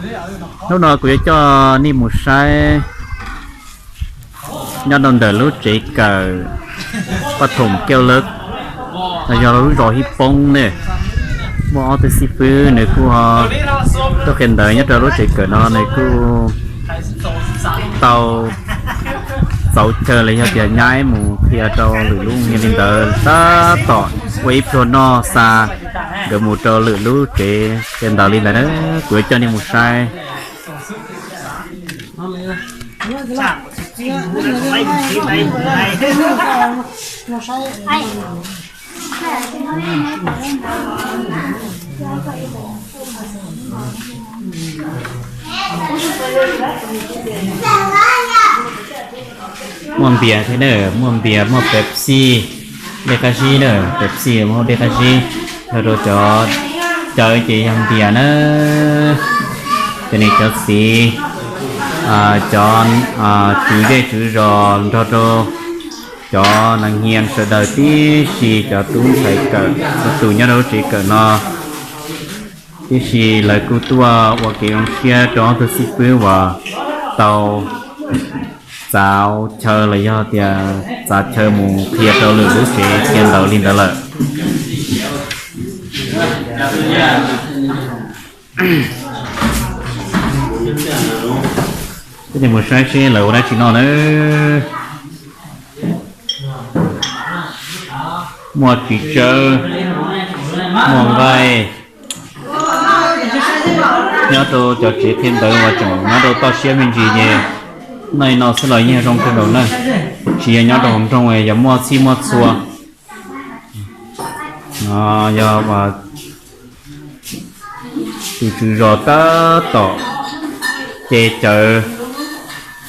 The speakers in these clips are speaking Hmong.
Hnub no kuv yuav coj nej mus saib nyob rau ntawm lub tsev kawm Paj Thoom Keo Lawv, los yog lub zos Hib Poob ne. Muaj ob tug xib fwb nws kuj ho tuaj qhia ntawv nyob rau lub tsev kawm no, nws kuj tau txaus chaw los yog tias nyab mus qhia rau lwm lub niag li ntawd tab tom ua ib pluag noj xa nkawd mus rau lwm lub tsev qhia ntawv li ntawd na. Kuv yuav coj nej mus saib. Muaj npias thiab na, muaj npias, muaj Pepsi, dej qab zib na, Pepsi muaj dej qab zib, nrog rau cov cawv ces yog npias na. Cov niam cov txiv, cov tswv zej tswv zos nrog rau cov neeg hnia sawv daws tib si, cov tub ntxhais kawm txhua tus nyob rau lub tsev kawm no tib si, lawv kuj tuaj ua kev zoo siab rau ob tug xib fwb uas tau txav chaw los yog tias txav chaw mus qhia rau lwm lub tsev qhia ntawv li ntawd lawm. Peb mus saib seb lawv ua dab tsi noj na. Muaj txiv tsawb, muaj nqaij. Nyob rau cov tsev qhia ntawv uas tseem nyob rau toj siab me ntsis ces noj li no xwb los yeej zoo kawg nkaus na. Tsis yog nyob rau hauv nroog, yog muaj txhij muaj txhua. Yog tus tswv zos tab tom ce cawv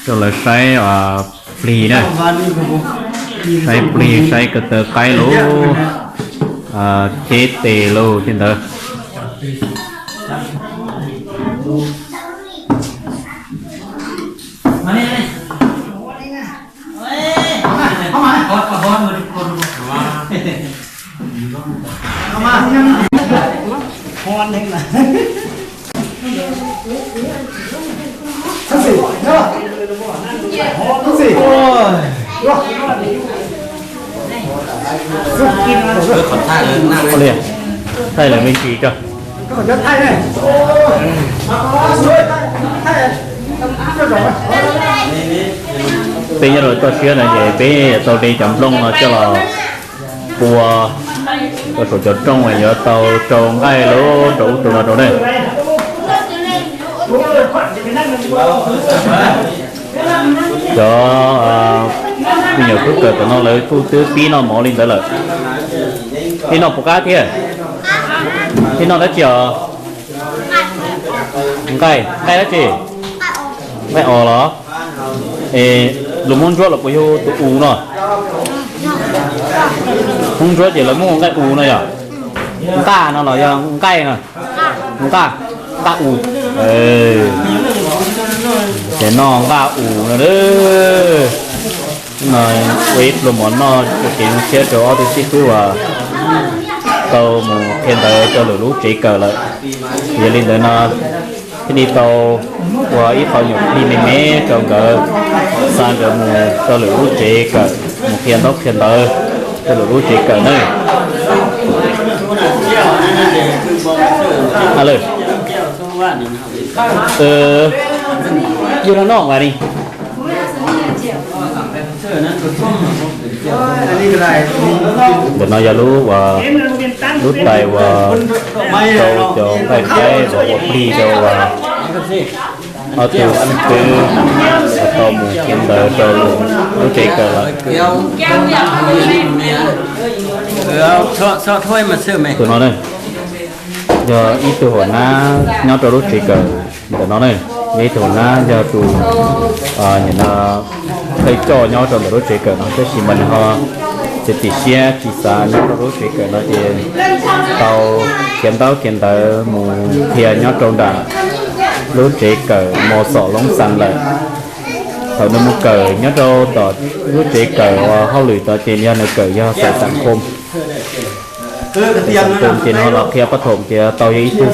rau lawv saib plig na, saib plig, saib ko taw qaib lauj, ceb tes lauj tej ntawd. Thaij lawv me ntsis tso. Peb nyob rau toj siab no ces peb yuav tau de cov nplooj no coj los pua rau saum cov rooj, yuav tau rau nqaij lauj, rau ub rau no rau ne. Cov me nyuam tub kawm tom no lawv kuj twb pib noj mov li ntawd lawm. Pib noj puas qab thiab? Pib noj dab tsi os? Nqaij, nqaij dab tsi? Nqaij os los? Es lus Hmoob Ntsuab los puas yog tus us no? Hmoob Ntsuab ces lawv muab hu nqaij us no yog? Nqaj no los yog nqaij no? Nqaj, nqaj us. Ces noj nqaj us no. No ua ib pluag mov noj ua kev zoo siab rau ob tug xib fwb uas tau mus qhia ntawv rau lwm lub tsev kawm lawm. Yog li ntawd no thiaj li tau ua ib qho nyuam qhuav me me rau nkawd, xa nkawd mus rau lwm lub tsev kawm, mus qhia ntaub qhia ntawv rau lwm lub tsev kawm na. Yug no noj nqa li. Ntawm no yog lub uas lub tais uas rau cov nqaij qaib uas ua plig rau uas ob tug xib fwb uas tau mus qhia ntawv rau lub tsev kawm lawm. Tus no yog ib tug hauv nab nyob rau lub tsev kawm ntawm no ne. Yog ib tug hauv nab yog tus nim no thawj coj nyob rau ntawm lub tsev kawm no, tab sis mas nws ho txiav txim siab tsis xav nyob rau lub tsev kawm no ces tau khiav ntaub khiav ntawv mus qhia nyob rau nram lub tsev kawm Mos Xom Loob Xas lawm. Thaum nws mus kawm nyob rau tom lub tsev kawm uas hauj lwm tod ces yog nws kawm yog xaim xam khom, xaim xam khom ces nws ho los qhia pab thaum ces tau yog ib tug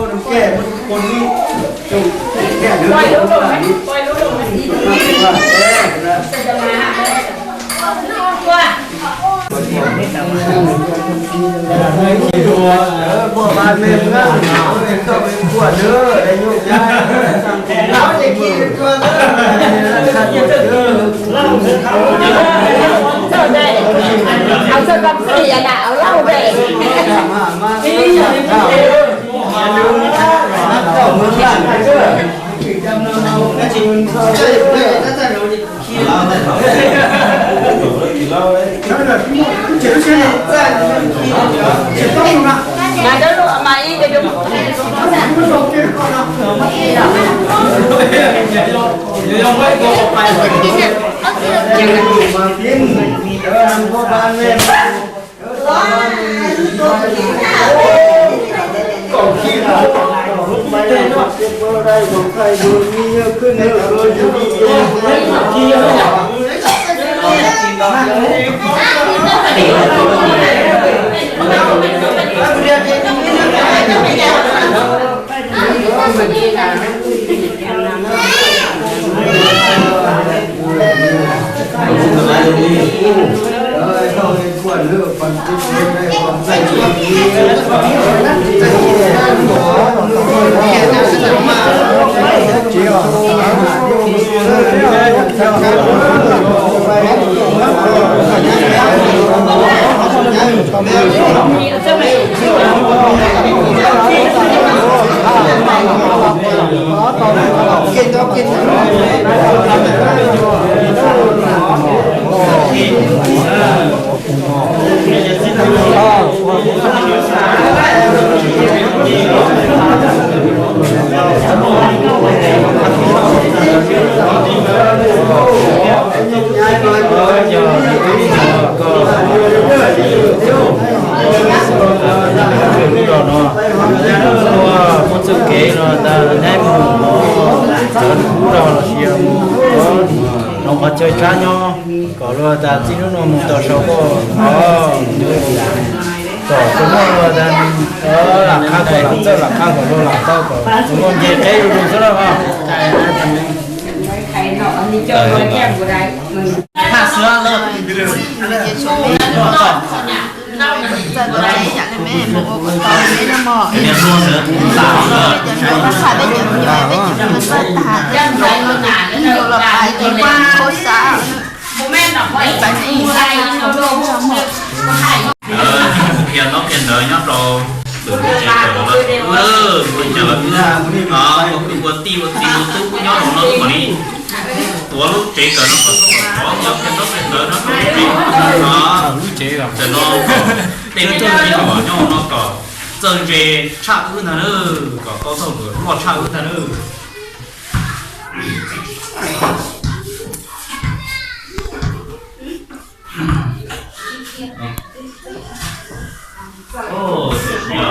rau nws ke, mus tus pos ntxwg, tus ke ntawd mus tus pos ntxwg. Muaj txoj kev no tas neb mus txawv kub rau los sis mus no qhov chaw tshab nyob kom luag tas txij hnub no mus tau saum koj, kom tsis muaj luag tas lam qhab kom lam txawj lam qhab kom luag lam tau kom tsis muaj nce qeb zuj zus xwb na. Qhia txoj qhia ntawv nyob rau lwm lub tsev kawm los, ua cas los, ua kwv ua tij ua txiv ua tub nyob rau no kom li tuav lub tsev kawm no kom txhob qhov yog qhia txoj qhia ntawv nyob rau lub tsev, lub tsev, tam no kom tej me nyuam nyob no kom txawj ntse tshaj wb ntag na, kom tau txoj hauj lwm loj tshaj wb ntag na.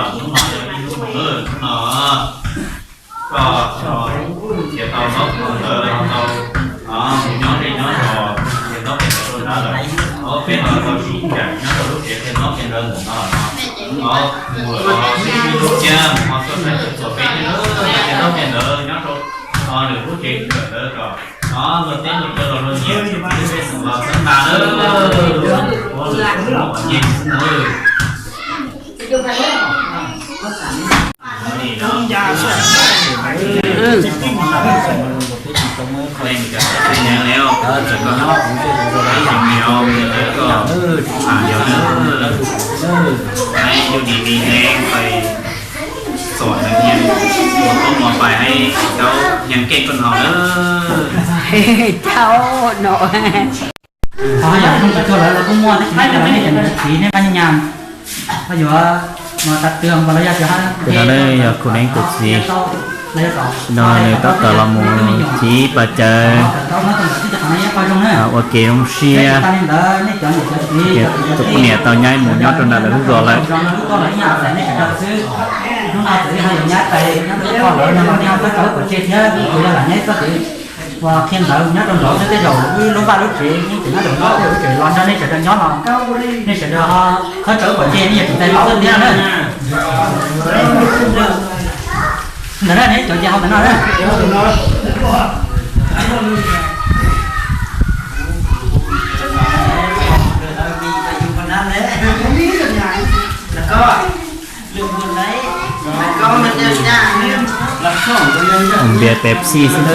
Hnub no yog ib hnub, hnub no koj tau ntiav tau ntaub ntawv los tau mus nyob zej nyob zos, ntiav ntaub ntawv rau dab laug, peb ho tau sib ncaim nyob rau lub tsev qhia ntaub qhia ntawv ntawm no no. Mus lawm los ib lub caij mus ho txog saib txog peb thiab, qhia ntaub qhia ntawv nyob rau lwm lub tsev kawm ntawv kom luag teb luag chaw los luag nyiam txiv peb xeem los txhawb nqa lawm, ua lwm tus los kom nyiam xwb ntag. Cau no. Ho yog khoom tsis tuag lawm los kuj muaj, tab sis nej cov niam cov txiv nej pab nyiaj nyas, ho yuav mus tas twg los yog tias, tus no yog kuv neeb kuv txiv, no nws tab tom los mus txiv pas cawv ua kev zoo siab. Tus poj niam tau nyaib mus nyob rau nram lawv lub zos lawm. Hnub no txawm yog nyab tais nyob rau ib qho lawm no los nej ho txhob tso wb pov tseg thiab, kuv yog lam nyaib txoj kev uas qhia ntawv nyob rau nraud xwb, tej zaum wb lub vaj lub tsev yeej tseem nyob rau nraud, tej zaum wb tseem los nrog nej sawv daws nyob los nej sawv daws ho txhob tso wb pov tseg, nej yog tseem tais laus xwb thiab na. Ntawm no nej cov ces hau ntawm no na. Haus npias Pepsi xwb,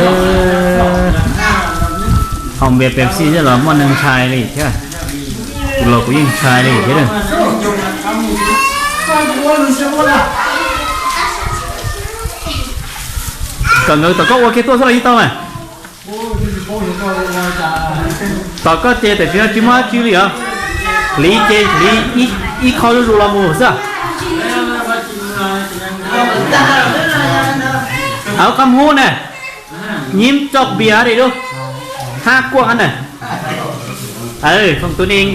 haus npias Pepsi xwb los muaj neeg ntshai li thiab. Kuv los kuv yeej ntshai li thiab. Kom nkawd tom koj ua kiag tuaj xwb los yeej tau mas. Tom koj ces tam sim no tsis muaj dab tsi li os. Hliv ces hliv ib qho zuj zus los mus xwb. Av qab hub na, nyib coj npias hab dej dub, hab kuaj hab na. Foom tus neeg.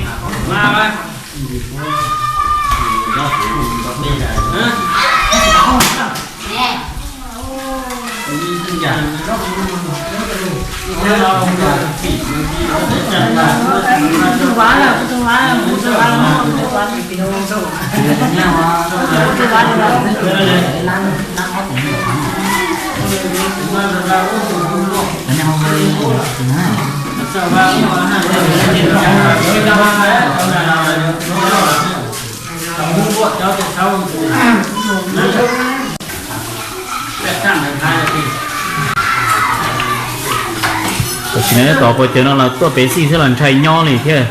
Tam sim no nyob tom pem cawv no los tuaj pem xij xwb los ntshai nyob li thiab.